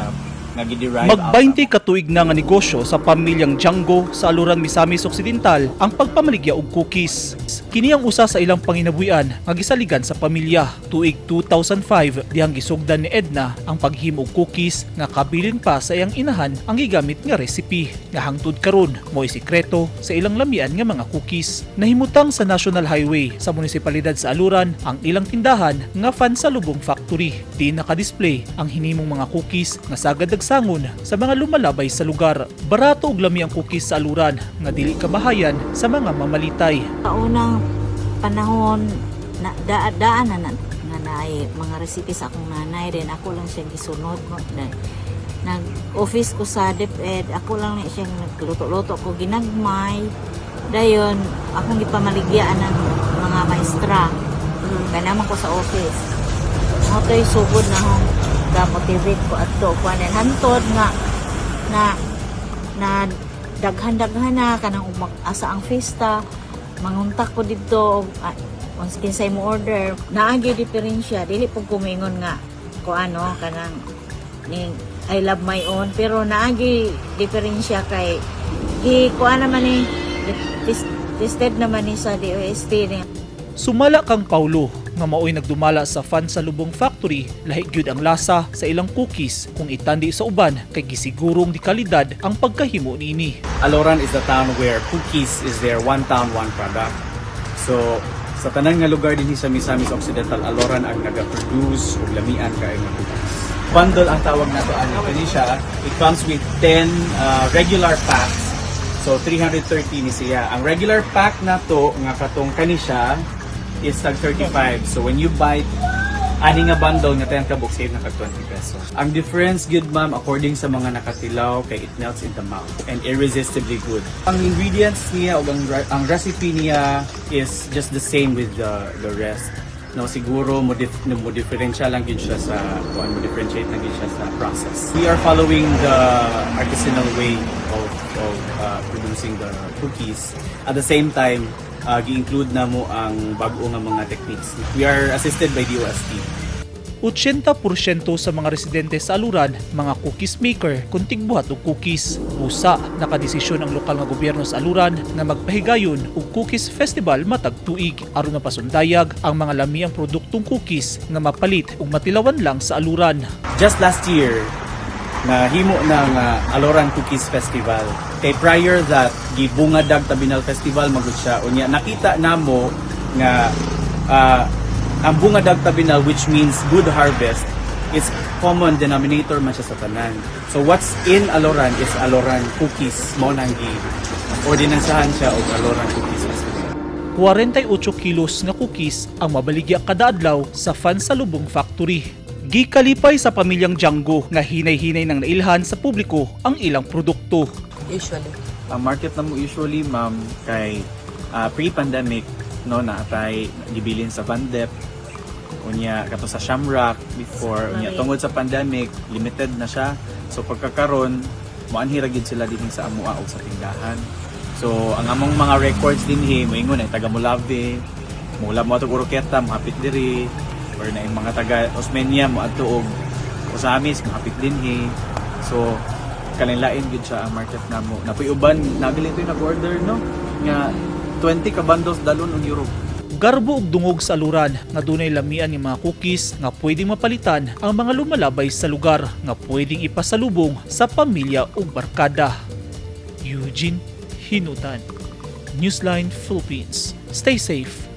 siya nga gi-derive out Mag-20 ka tuig na nga negosyo sa pamilyang Django sa Aloran, Misamis Occidental ang pagpamaligya og cookies. Kini ang usa sa ilang panginabuhian nga gisaligan sa pamilya. Tuig 2005 dihang gisugdan ni Edna ang paghimo og cookies nga kabilin pa sa iyang inahan ang gigamit nga recipe nga hangtod karon mo'y sikreto sa ilang lamian nga mga cookies. Nahimutang sa National Highway sa munisipalidad sa Aluran ang ilang tindahan nga Fan sa Lubong Factory. Di naka-display ang hinimong mga cookies nga sagad nagsangon sa mga lumalabay sa lugar. Barato og lami ang cookies sa Aluran nga dili kamahayan sa mga mamalitay. Sa unang panahon na daan na, na nga naay mga recipe sa akong nanay din, ako lang siyang gisunod mo na, nag office ko sa DepEd, ako lang na siyang nagluto-luto ko ginagmay. Dayon akong gipamaligyaan ng mga maestra kay naman ko sa office mo to'y sugod na akong ga-motivate ko adto kuan. Hantod nga na na daghan-daghan na kanang asa ang fiesta, manguntak ko didto og once kinsay mo order, naagi diferensya. Dili pud ko moingon nga ko ano kanang ning I love my own, pero naagi diferensya kay gi kuan naman ni tested naman ni sa DOST ni. Sumala kang Paulo nga maoy nagdumala sa Fan sa Lubong Factory, lahi gyud ang lasa sa ilang cookies kung itandi sa uban kay gisigurong di kalidad ang pagkahimo niini. Aloran is the town where cookies is their one town, one product. So, sa tanan nga lugar dinhi sa Misamis Occidental, Aloran ang naga-produce og lamian kaayo nga cookies. Bundle ang tawag nato ani kani siya. It comes with 10 regular packs. So 330 ni siya. Ang regular pack nato nga katong kani siya is tag 35. So when you buy ani nga bundle nga 10 ka book, save na kag 20 pesos. Ang difference gyud, ma'am, according sa mga nakatilaw, kay it melts in the mouth and irresistibly good. Ang ingredients niya o ang recipe niya is just the same with the rest. No, siguro mo differential lang gyud siya sa kuan, mo differentiate lang gyud siya sa process. We are following the artisanal way of producing the cookies. At the same time, gi-include na mo ang bag-o nga mga techniques. We are assisted by DOST. 80% sa mga residente sa Aluran mga cookies maker kung tigbuhat og cookies. Busa, nakadesisyon ang lokal nga gobyerno sa Aluran nga magpahigayon og cookies festival matag tuig aron mapasundayag ang mga lamiang produktong cookies nga mapalit ug matilawan lang sa Aluran. Just last year, nahimo na nga Aloran Cookies Festival. Kay prior that, gibungadag Tabinal Festival magud siya. Unya nakita namo nga ang Bungadag Tabinal, which means good harvest, is common denominator man siya sa tanan. So what's in Aloran is Aloran Cookies. Mao nang gi ordinansahan siya og Aloran Cookies Festival. 48 kilos nga cookies ang mabaligya kada adlaw sa Fan sa Lubong Factory. Gikalipay sa pamilyang Django nga hinay-hinay nang nailhan sa publiko ang ilang produkto. Usually. Ang market na mo usually, ma'am, kay pre-pandemic no, naatay gibilin sa Vandep, unya kato sa Shamrock before. Unya tungod sa pandemic, limited na siya. So pagkakaron, moanhi ra gyud sila dinhi sa amoa og sa tindahan. So ang among mga records dinhi moingon ay taga Molave, mula mo atog Oroquieta, mohapit diri, or na yung mga taga Osmeña mo adto og Ozamis, mohapit dinhi. So kalain-lain gyud siya ang market namo. Napoy uban nagali to nag-order no nga 20 ka bundles dalon og Europe. Garbo og dungog sa Aluran nga dunay lamian nga mga cookies nga pwedeng mapalitan ang mga lumalabay sa lugar nga pwedeng ipasalubong sa pamilya ug barkada. Eugene Hinutan, Newsline Philippines. Stay safe.